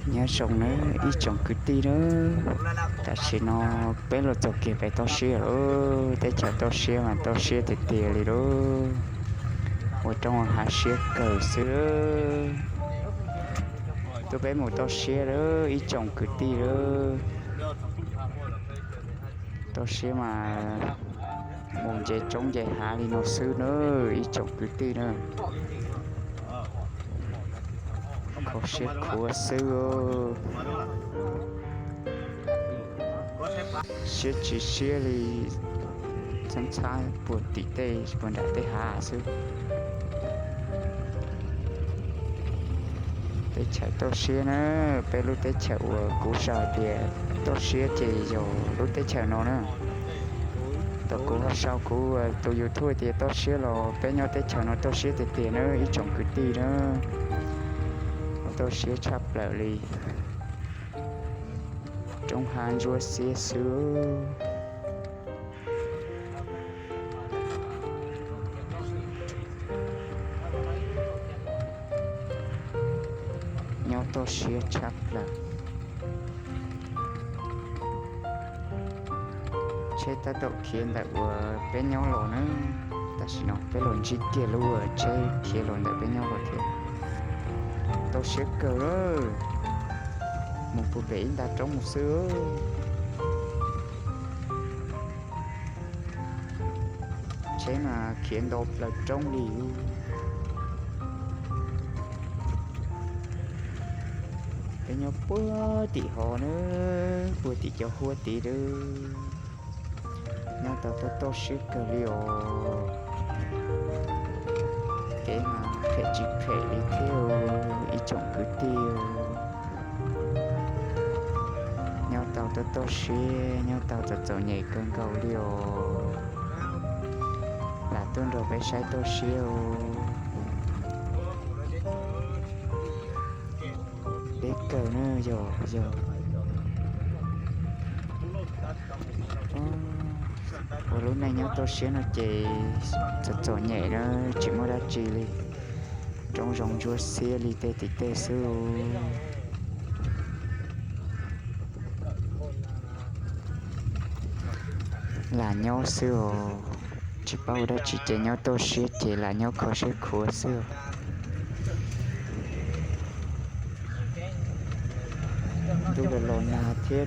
Nyob zoo nawb ib tsoom kwv tij nawb, tam sim no peb los txog kiag pem toj siab lawm. Teb chaws toj siab mas toj siab tiag tiag li lauj, ua roob hav siab kawg xwb. Tuaj peb mus toj siab lawm ib tsoom kwv tij lawm. Toj siab mas mus nce roob nce hav li no xwb na ib tsoom kwv tij na. Kho siab khuav xwb. Siab tsis siab li, txhab txhab puag tim tej puag nram tej hav xwb. Teb chaws toj siab na, peb lub teb chaws uas kuv sau hais tias toj siab ces yog lub teb chaws no na. Thaum kuv sau kuv tus YouTube tias toj siab los peb nyob teb chaws no toj siab tiag tiag na ib tsoom kwv tij na. Toj siab tshaj plaws li, roob hav ntsuab xiab xwb. Nyob toj siab tshaj plaws. Tsheb tab tom khiav ntawm uas peb nyob los na, tam sim no peb los ntsib kiag lub uas tsheb khiav los ntawm peb nyob los thiab. Toj siab kawg lawm, mus puag pem ib nta roob mus xwb. Tsheb mas khiav nto plaws roob li. Peb nyob puag tim hov na, puag tim cov huab tid lawm. Nyob tau toj toj siab kawg li os. Kev mas phem tsis phem li thiab ib tsoom kwv tij. Nyob tau toj toj siab, nyob tau txom txom nyem kawg nkaus li os. Lam tuaj nrog peb saib toj siab os. Deb kawg na yog yog. Ua lub neej nyob toj siab no ces txom txom nyem na, tsis muaj dab tsi li. Roob zoo ntsuab xiab li tej tim tej xwb. Lam nyob xwb os, tsis paub ua dab tsi ces nyob toj siab ces lam nyob kho siab khuav xwb. Ntuj los los nag thiab.